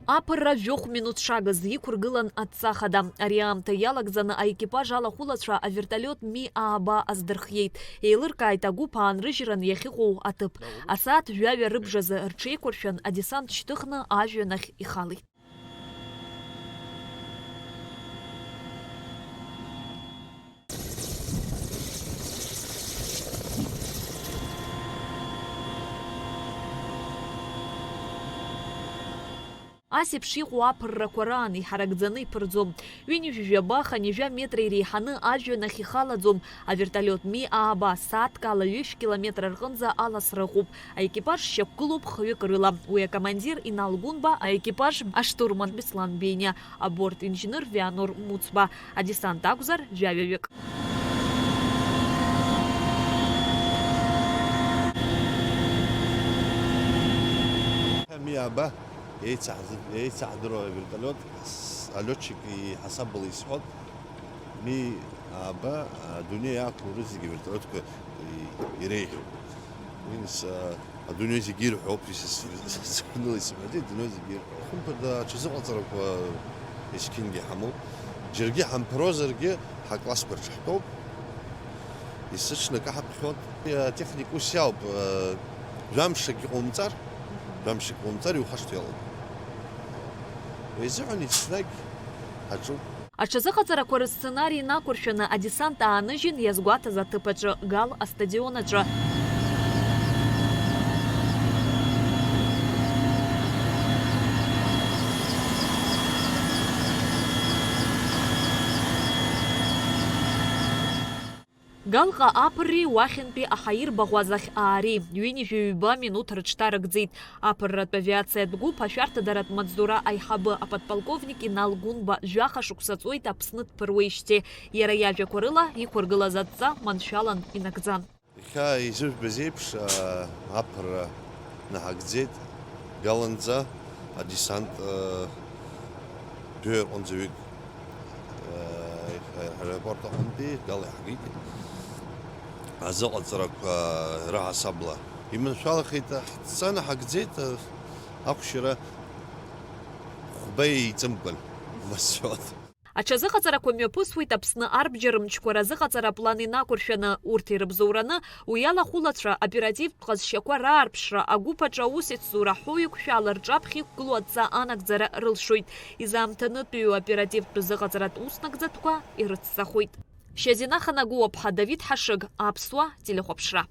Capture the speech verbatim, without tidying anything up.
Аԥырра жәохә минуҭ шагыз иқәыргылан адҵа хада. Ари аамҭа иалагӡаны аекипаж алахәылацәа авертолиот Ми ааба аздырхиеит. Еилыркааит агәыԥ аанрыжьран иахьыҟоу аҭыԥ. Асааҭ жәаҩа рыбжазы рҽеиқәыршәан, адесант шьҭыхны ажәҩан ахь ихалеит. Ас еиԥш иҟоу аԥыррақәа раан иҳаракӡаны иԥырӡом. Ҩынҩажәи жәаба, хынҩажәа метра иреиҳаны ажәҩан ахь ихалаӡом. Авертолиот Ми ааба сааҭк ала ҩышә километр рҟынӡа аласра ыҟоуп. Аекипаж шьақәгылоуп хҩык рыла. Уи акомандир Инал Гәынба, аекипаж аштурман Беслан Бениа, аборт инженер Вианор Муцба, адесант акәзар, жәаҩаҩык. Ми ааба еицаҳз-, еицаҳдыруа авертолиот, с-, алиотчик иҳасабала исҳәоит. Ми ааба адунеи иаақәлоу зегьы авертолиотқәа и-, иреиӷьуп. Уи нас, а, адунеи зегьы ирҳәо ауп, ис-, ис-, ис-, сыхәнала исымҳәаӡеит, адунеи зегьы ирҳәо. Хымԥада, аҽазыҟаҵарақәа есқьынгьы ҳамоуп. Џьаргьы ҳамԥрозаргьы, ҳаклассқәа рҿы ҳтәоуп. Есыҽны акы ҳаԥхьоит. Атехник ус иауп, а, жәамшагь ҟоумҵар, жәамшагь ҟоумҵар, иухашҭуа иалоуп. Уи азыҳәан еснагь ҳаҿуп. Аҽазыҟаҵарақәа рысценари инақәыршәаны адесант ааныжьын иазгәаҭаз аҭыԥ аҿы, Гал астадион аҿы. Галҟа аԥырреи уахьынтәи аҳаирбаӷәазахь аареи ҩынҩажәи ҩба минуҭ рыҽҭарыгӡеит. Аԥырратә авиациатә гәыԥ ашәарҭадаратә маҵзура аиҳабы аподполковник Инал Гәынба жәаха шықәса ҵуеит Аԥсны дԥыруеижьҭеи. Иара иажәақәа рыла, иқәыргылаз адҵа маншәалан инагӡан. Иахьа изыжәбаз еиԥш, аа, аԥырра наҳагӡеит Галанӡа адесант, аа, жәаҩа рҟынӡа ҩык, аа, аеропорт аҟынтәи Гала иаҳгеит. Азыҟаҵарақәа раҳасабала иманшәалахеит, ҳҵа наҳагӡеит, ахәшьара хәба еиҵымкәан, басҳәоит. Аҽазыҟаҵарақәа мҩаԥысуеит Аԥсны арбџьар мчқәа разыҟаҵара аплан инақәыршәаны, урҭ ирыбзоураны, уи ала ахәылацәа оперативтә ҟазшьақәа раарԥшра, агәыԥ аҿы аусеицура ҳәоуеиқәшәала рҿаԥхьа иқәгылоу адҵа анагӡара рылшоит. Изаамҭанытәиу оперативтә зыҟаҵаратә уснагӡатәқәа ирыцҵахоит. Шьазина Ханагәыуаԥҳа, Давид Ҳашыг, Аԥсуа телехәаԥшра.